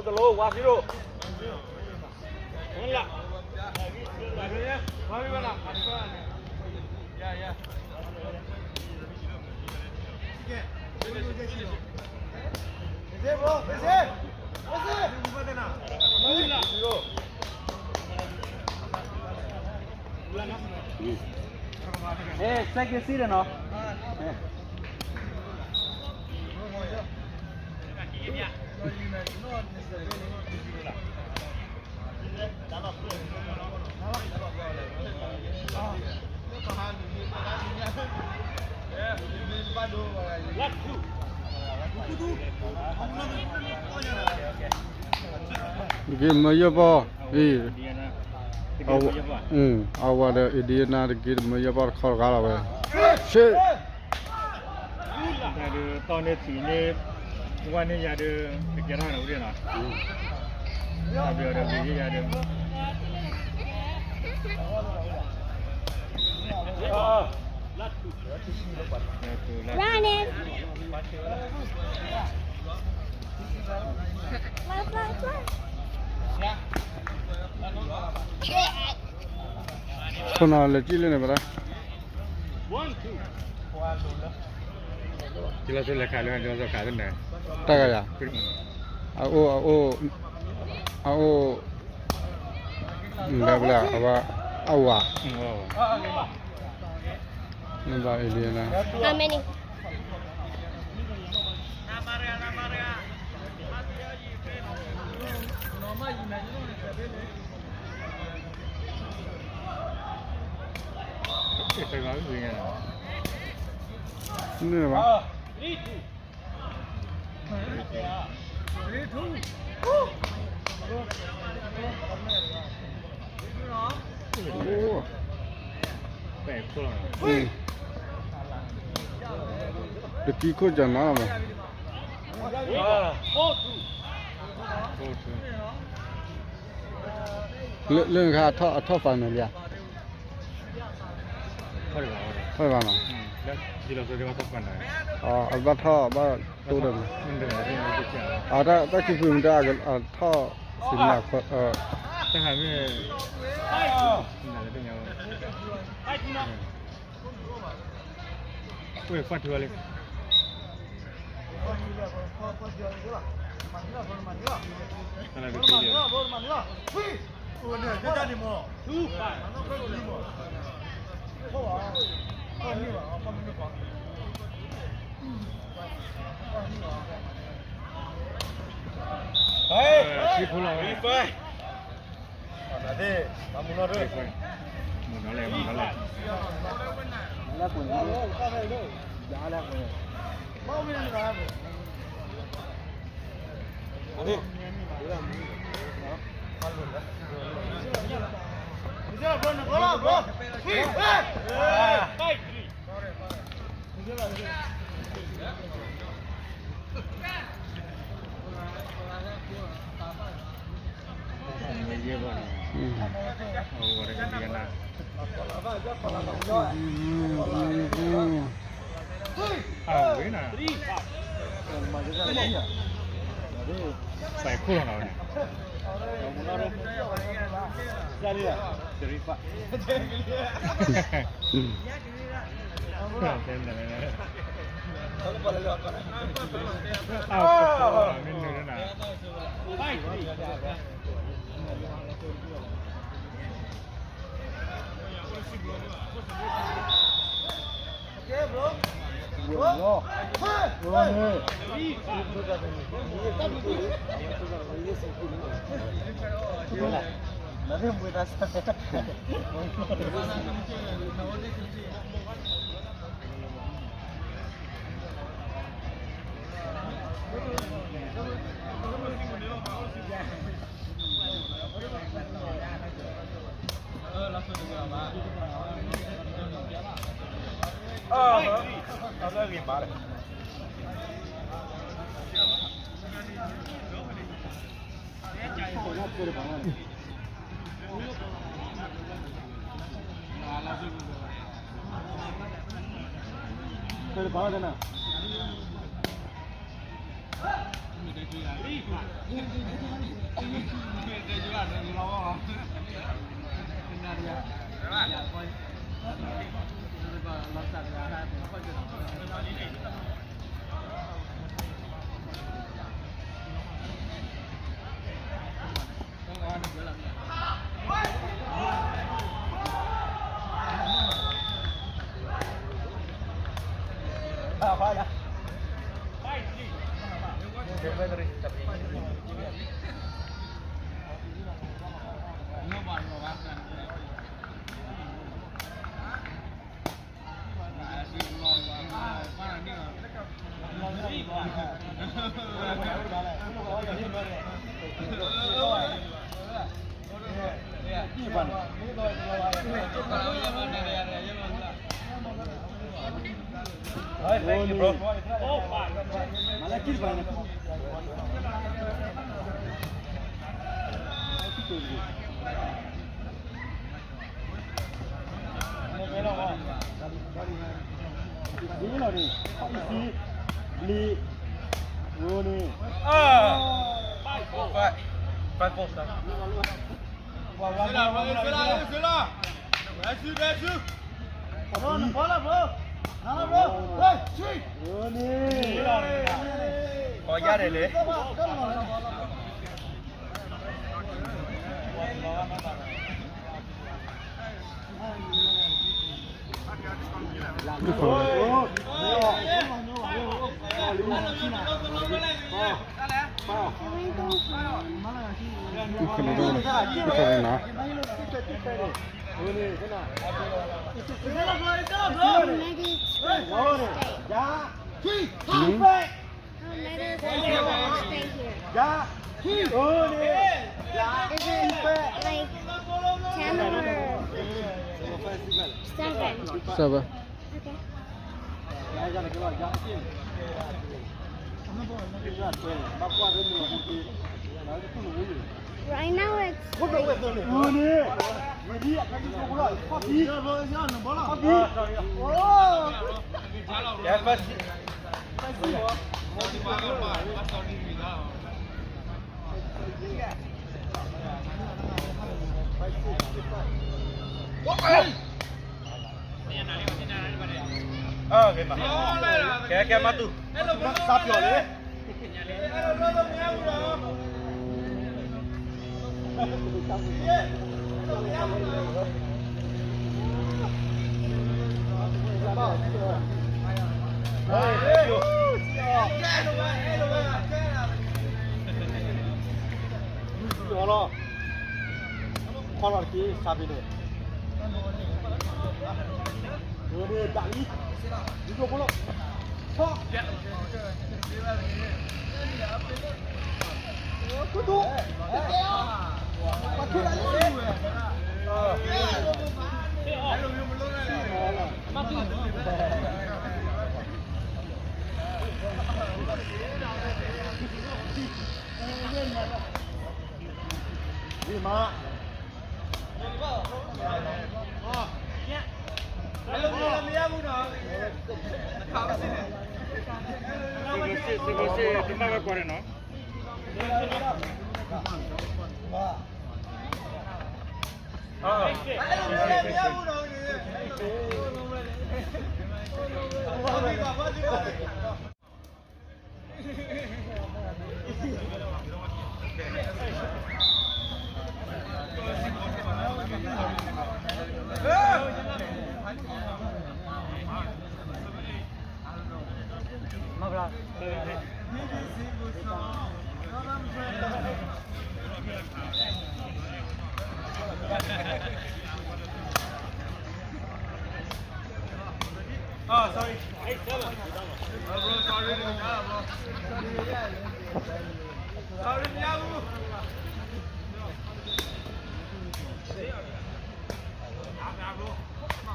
တလိၣ် ဝါသံရိၣ် အဲ စဲက့ၤစံးဒီးနီၤ အဲ တက့ၢ်မၢယဲၢ်ပီၢ် အံၤ အဝၤဒီး Indiana တက့ၢ် တမၢယဲၢ်ပီၢ်တခီတဂၤလီၤဝဲ ရှ့ တၢ်ဒုး တီၢ်န့ၢ်ထံးန့ၢ် ဝါန့ၢ်ယၤဒုး ကကဲထီၣ်န့ၣ်ဝံၤနီၤ တၢ်ဘျီဒီး ဝံၤယဲၢ်ယၤဒုး Run it. ခိၣ်နၢ်လဲၤကံၣ်လၢန့ၣ်ဘၣ်ဒၣ် ကလီၤစိလဲၤခးလၢ ကလီၤစိခးလၢန့ၣ် တၢ်ဂၤယၤ အအိၣ် အအိၣ် အအိၣ် ဘျါဘျါ အဝဲ အဝၤ မ့ၢ်ဘၣ် Indiana How many? န့ၣ်ဘၣ် တကံခိၣ်ကနၤလီၤမး လၢနခါအထီၣ် အထီၣ် final လံဧါ ထီၣ်ဘၣ်နီၤ အဘၣ်ထီၣ်ဘၣ်တိၢ်ဒီးမး တၢ်ခံဖုမ့ၢ်တၢ်အထီၣ်စံးမး တၢ်မ့ၢ် ကွၢ်ထူလံ ဟဲ ဆံဖူလီၤဝဲ မူနီၢ်လဲၣ် မူနီၢ်လဲၣ် အဝဲနၤ ပာ်ခိၣ်လီၤနၤဝဲန့ၣ် မ့ၢ်နုၤနၤ လီၤန့ၣ် လီၤန့ၣ် Five, five, five, four, sir. ကဲ ကဲ မၤတူၢ် သးပျီၣ်လံ လီၤ ခီလီၤတက့ၢ် ဆါဘ့ၣ်န့ၣ် ဒၣ်လံ ဒ်ဒိၣ်ဖိလီၤ ဆီ မၤ စ့ၢ်ကီးစ့ၢ်ကီး တမ့ၢ်ဝဲကွၢ်န့ၣ်နီၤ လီၤဆီဘ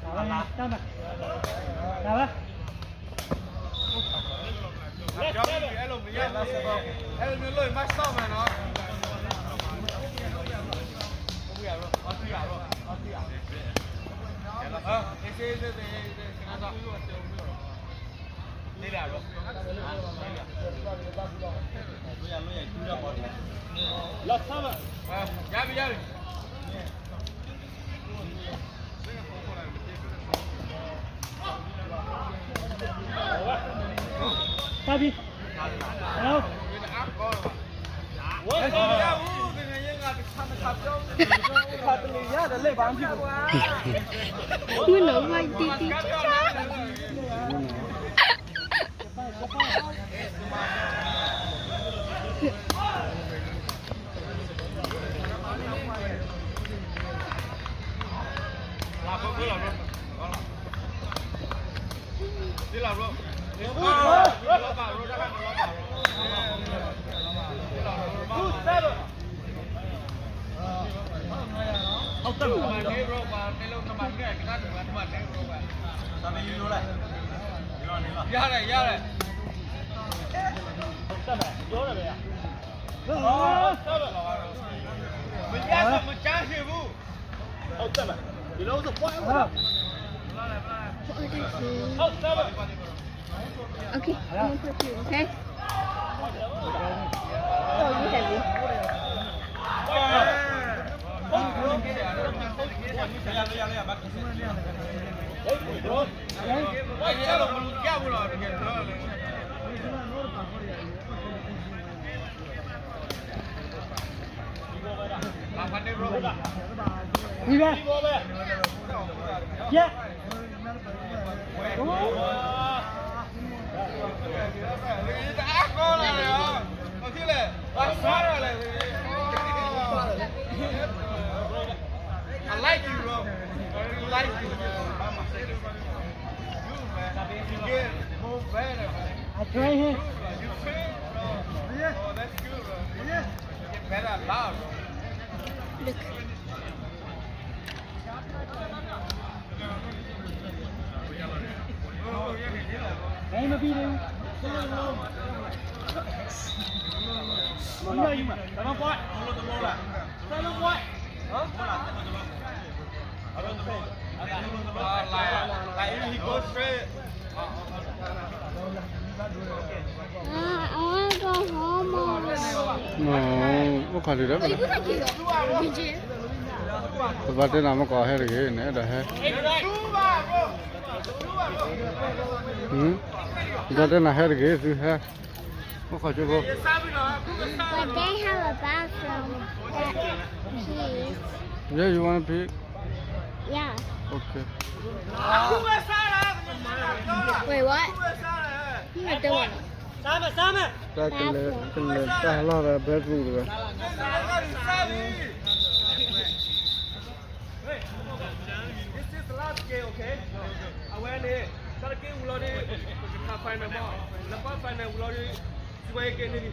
ၣ် ယါဘၣ်ယါဘၣ် တၢ်ဖံး Hello. မုၢ်နီၢ်ဝါတံၢ်တံၢ်ဆါဆါ ရတယ် ရတယ် မကြားစေဘူး ဟုတ်တယ်မလားဒီလိုဆိုပွားဟုတ်တယ် Okay, I'm gonna put you, okay? Oh, you have it. တအါကီလာ်လၢ ဘာဖြစ်လဲ ဘာစားရလဲ I like you, bro. I really like you. Good, man. You get more better, man. I train him. You train, bro. Oh, that's good, bro. You get better a lot, bro. Look. Hey, my people. Come on, you man. Come on, boy. Come on, boy. Huh? Uh, like, like, he go straight. Uh, I wanna go home already. အိၣ်ခီၣ်လံဒီး Oh, you can take it off. ပဘၣ်တဲနၤမ့ၢ်ကီးဟဲတဂ့ၤန့ၣ် အဲၣ်ဒိးဟဲ ပဘၣ်တဲနၤဟဲတဂ့ၤ သုဟဲ အိၣ်ခီၣ်ကၠိဖိ But they have a bathroom that pees. Yeah, you wanna pee? Yeah. Okay. Wait, what? တၢ်ကလဲၤ ကလဲၤတၢ်လီၢ်ဒီး bedroom တဂၤ This is the last game, okay? အဝဲန့ၣ် တၢ်တက့ၢ်ဝံၤလီၤဒီး ပကခး final မး လၢပှၤ final ဝံၤလီၤဒီး စံးဝဲက့ၤန့ၣ်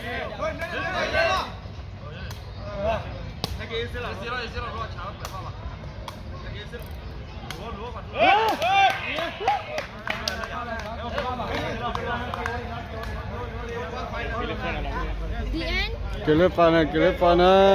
Yeah. က့ၤလၢပာ်န့ၣ် က့ၤလၢပာ်န့ၣ်